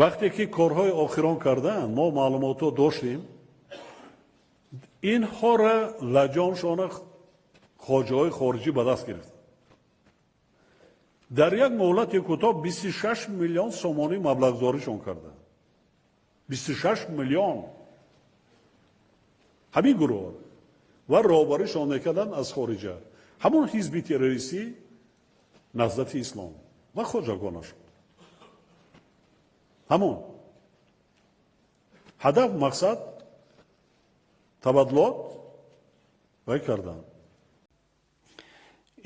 Вақте ки корҳои охирон карданд, мо маълумотҳо доштем, инҳора лаҷомшона хоҷаҳои хориҷӣ ба даст гирифт. Дар як муҳлати кӯтоҳ 26 миллион сомонӣ маблағгузоришон карданд. 26 миллион ҳамин гурӯҳ ва роҳбаришон мекарданд аз хориҷа, ҳамон ҳизби террористӣ Наҳзати Ислом ва хоҷагонашон. Ҳамон ҳадаф, мақсад табаддулот вай карданд.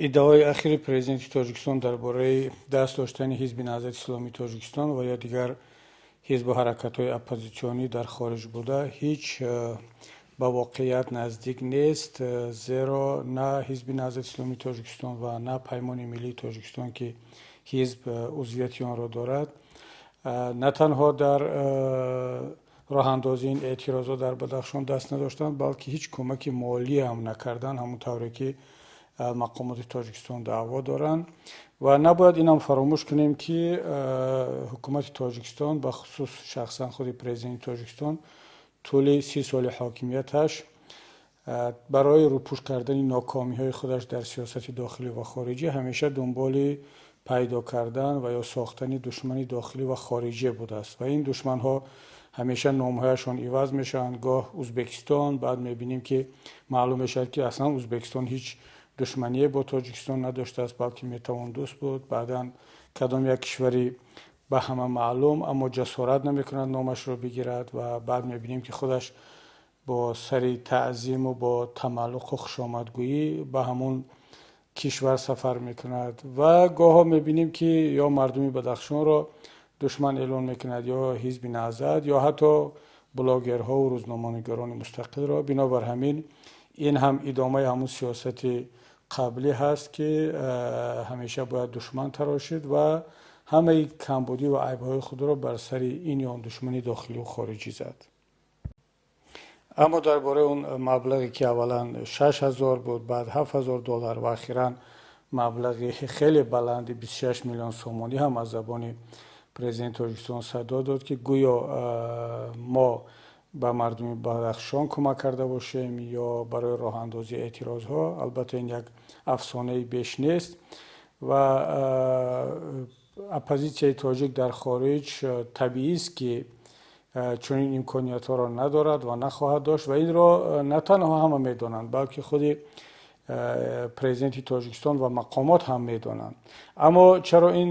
Иддаои ахири президенти Тоҷикистон дар бораи даст доштани Ҳизби Наҳзати Исломии Тоҷикистон ва ё дигар ҳизбу ҳаракатҳои оппозитсионӣ дар хориҷ буда ҳеҷ ба воқеият наздик нест, зеро на Ҳизби Наҳзати Исломии Тоҷикистон ва на Паймони Миллии Тоҷикистон, ки ҳизб узвияти онро дорад, на танҳо дар роҳандозии ин эътирозҳо дар Бадахшон даст надоштанд, балки ҳеҷ кӯмаки молӣ ҳам накарданд, ҳамон тавре ки мақомоти Тоҷикистон даъво доранд. Ва набояд инам фаромӯш кунем, ки ҳукумати Тоҷикистон, бахусус шахсан худи президенти Тоҷикистон, тӯли 30 соли ҳокимияташ барои рӯпӯш кардани нокомиҳои худаш дар сиёсати дохилӣ ва хориҷӣ ҳамеша дунболи пайдо кардан ва ё сохтани душмани дохилӣ ва хориҷӣ будааст. Ва ин душманҳо ҳамеша номҳояшон иваз мешаванд. Гоҳ Узбекистон, баъд мебинем, ки маълум мешавад, ки аслан Узбекистон ҳеҷ душмание бо Тоҷикистон надоштааст, балки метавон дӯст буд. Баъдан кадом як кишвари ба ҳама маълум, аммо ҷасорат намекунад номашро бигирад. Ва баъд мебинем, ки худаш бо сари таъзиму бо тамаллуқу хушомадгӯӣ ба ҳамон кишвар сафар мекунад. Ва гоҳҳо мебинем, ки ё мардуми Бадахшонро душман эълон мекунад, ё Ҳизби Наҳзат, ё ҳатто блогерҳову рӯзноманигорони мустақилро. Бинобар ҳамин, ин ҳам идомаи ҳамон сиёсати қаблӣ ҳаст, ки ҳамеша бояд душман тарошид ва ҳамаи камбудӣ ва айбҳои худро бар сари ин ё он душмани дохилию хориҷӣ зад. Аммо дар бораи он маблағе, ки аввалан 6000 буд, баъд 7000 доллар ва охиран маблағи хеле баланди 26 миллион сомонӣ ҳам аз забони президенти Тоҷикистон садо дод, ки гӯё мо ба мардуми Бадахшон кӯмак карда бошем ё барои роҳандозии эътирозҳо, албатта, ин як афсонаи беш нест. Ва оппозитсияи тоҷик дар хориҷ табиист, ки чунин имкониятҳоро надорад ва нахоҳад дошт. Ва инро на танҳо ҳама медонанд, балки худи президенти Тоҷикистон ва мақомот ҳам медонанд. Аммо чаро ин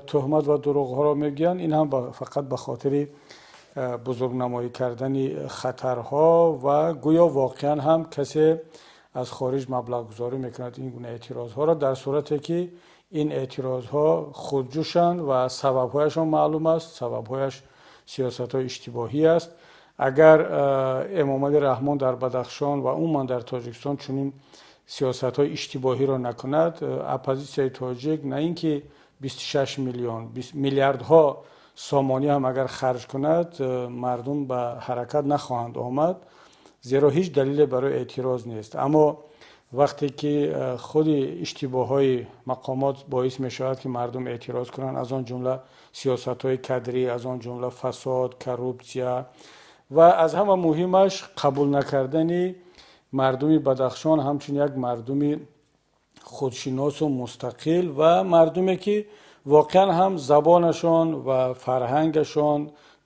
тӯҳмат ва дурӯғҳоро мегӯянд? Ин ҳам фақат ба хотири бузургнамоӣ кардани хатарҳо ва гӯё воқеан ҳам касе аз хориҷ маблағгузорӣ мекунад ин гуна эътирозҳоро, дар сурате ки ин эътирозҳо худҷӯшанд ва сабабҳояшон маълум аст. Сабабҳояш сиёсатҳои иштибоҳӣ аст. Агар Эмомалӣ Раҳмон дар Бадахшон ва умуман дар Тоҷикистон чунин сиёсатҳои иштибоҳиро накунад, оппозитсияи тоҷик на ин ки 26 миллион, миллиардҳо сомонӣ ҳам агар харҷ кунад, мардум ба ҳаракат нахоҳанд омад, зеро ҳеҷ далеле барои эътироз нест. Аммо вақте ки худи иштибоҳҳои мақомот боис мешавад, ки мардум эътироз кунанд, аз он ҷумла сиёсатҳои кадрӣ, аз он ҷумла фасод, коррупсия ва аз ҳама муҳимаш қабул накардани мардуми Бадахшон ҳамчун як мардуми худшиносу мустақил ва мардуме, ки воқеан ҳам забонашон ва фарҳангашон,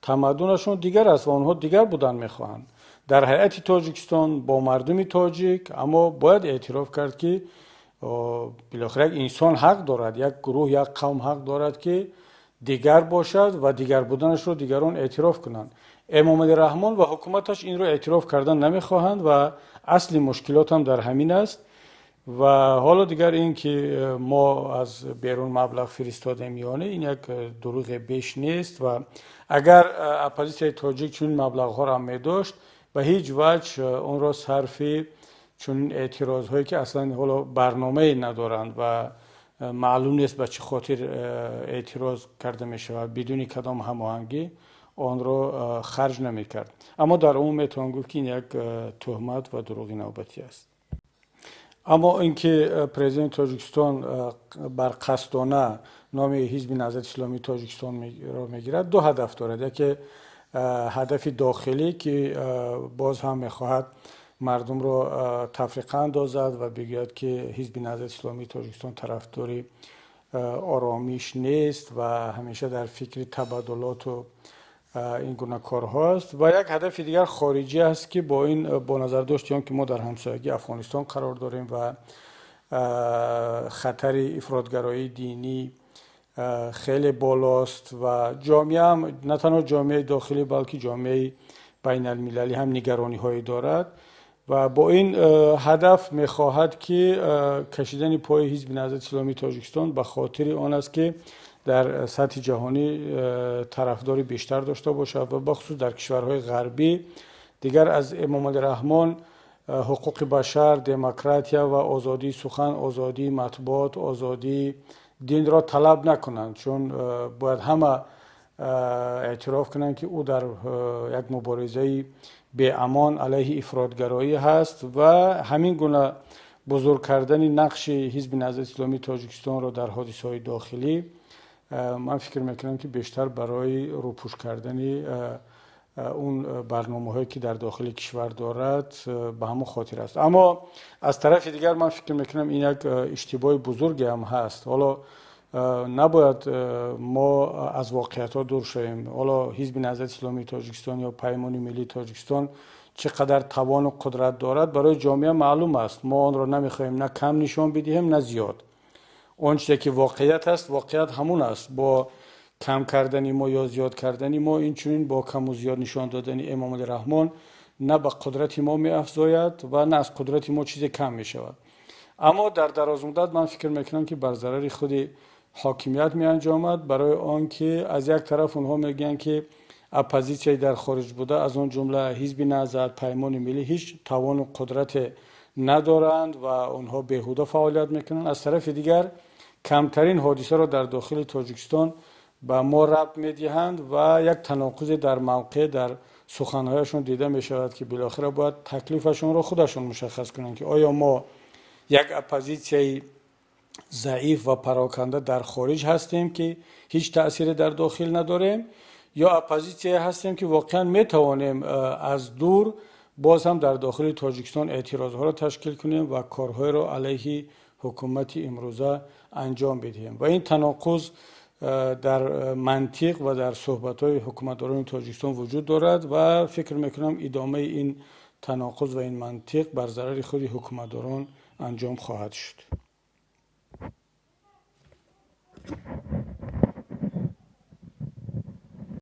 тамаддунашон дигар аст ва онҳо дигар будан мехоҳанд дар ҳайати Тоҷикистон бо мардуми тоҷик. Аммо бояд эътироф кард, ки билохира як инсон ҳақ дорад, як гурӯҳ, як қавм ҳақ дорад, ки дигар бошад ва дигар буданашро дигарон эътироф кунанд. Эмомалӣ Раҳмон ва ҳукуматаш инро эътироф кардан намехоҳанд ва асли мушкилот ҳам дар ҳамин аст. Ва ҳоло дигар ин ки мо аз берун маблағ фиристодем ё не, ин як дурӯғе беш нест. Ва агар оппозитсияи тоҷик чунин маблағҳоро ҳам медошт, ба ҳеҷ ваҷҳ онро сарфи чунин эътирозҳое, ки аслан ҳоло барномае надоранд ва маълум нест, ба чӣ хотир эътироз карда мешавад, бидуни кадом ҳамоҳангӣ онро харҷ намекард. Аммо дар умум метавон гуфт, ки ин як тӯҳмат ва дурӯғи навбатӣ аст. Аммо ин ки президенти Тоҷикистон барқасдона номи Ҳизби Наҳзати Исломии Тоҷикистонро мегирад, ду ҳадаф дорад. Яке ҳадафи дохилӣ, ки боз ҳам мехоҳад мардумро тафриқа андозад ва бигӯяд, ки Ҳизби Наҳзати Исломии Тоҷикистон тарафдори оромиш нест ва ҳамеша дар фикри табаддулоту ин гуна корҳо аст. Ва як ҳадафи дигар хориҷӣ аст, ки бо ин бо назардошти он ки мо дар ҳамсоягии Афғонистон қарор дорем ва хатари ифротгароии динӣ хеле болост ва ҷомеа ҳам на танҳо ҷомеаи дохилӣ, балки ҷомеаи байналмилалӣ ҳам нигарониҳое дорад ва бо ин ҳадаф мехоҳад, ки кашидани пои Ҳизби Наҳзати Исломии Тоҷикистон ба хотири он аст, ки дар сатҳи ҷаҳонӣ тарафдори бештар дошта бошад ва бахусус дар кишварҳои ғарбӣ дигар аз Эмомалӣ Раҳмон ҳуқуқи башар, демократия ва озодии сухан, озодии матбуот, озодии динро талаб накунанд, чун бояд ҳама эътироф кунанд, ки ӯ дар як муборизаи беамон алайҳи ифротгароӣ ҳаст ва ҳамин гуна бузург кардани нақши Ҳизби Наҳзати Исломии Тоҷикистонро дар ҳодисаҳои дохилӣ ман фикр мекунам, ки бештар барои рӯпӯш кардани он барномаҳое, ки дар дохили кишвар дорад, ба ҳамон хотир аст. Аммо аз тарафи дигар ман фикр мекунам, ин як иштибоҳи бузурге ҳам ҳаст. Ҳоло набояд мо аз воқеиятҳо дур шавем. Ҳоло Ҳизби Наҳзати Исломии Тоҷикистон ё Паймони Миллии Тоҷикистон чӣ қадар тавону қудрат дорад, барои ҷомеа маълум аст. Мо онро намехоҳем на кам нишон бидиҳем, на зиёд. Он чизе ки воқеият аст, воқеият ҳамун аст. Бо кам кардани мо ё зиёд кардани мо, инчунин бо каму зиёд нишон додани Эмомалӣ Раҳмон на ба қудрати мо меафзояд ва на аз қудрати мо чизе кам мешавад. Аммо дар дарозмуддат ман фикр мекунам, ки бар зарари худи ҳокимият меанҷомад, барои он ки аз як тараф онҳо мегӯянд, ки оппозитсияи дар хориҷ буда, аз он ҷумла Ҳизби Наҳзат, Паймони Миллӣ, ҳеҷ тавону қудрате надоранд ва онҳо беҳуда фаъолият мекунанд. Аз тарафи дигар камтарин ҳодисаро дар дохили Тоҷикистон ба мо рабт медиҳанд ва як таноқузе дар мавқеъ, дар суханҳояшон дида мешавад, ки билохира бояд таклифашонро худашон мушаххас кунанд, ки оё мо як оппозитсияи заиф ва пароканда дар хориҷ ҳастем, ки ҳеҷ таъсире дар дохил надорем, ё оппозитсияе ҳастем, ки воқеан метавонем аз дур боз ҳам дар дохили Тоҷикистон эътирозҳоро ташкил кунем ва корҳоеро алайҳи ҳукумати имрӯза анҷом бидиҳем. Ва ин таноқуз дар мантиқ ва дар суҳбатҳои ҳукуматдорони Тоҷикистон вуҷуд дорад ва фикр мекунам, идомаи ин таноқуз ва ин мантиқ бар зарари худи ҳукуматдорон анҷом хоҳад шуд.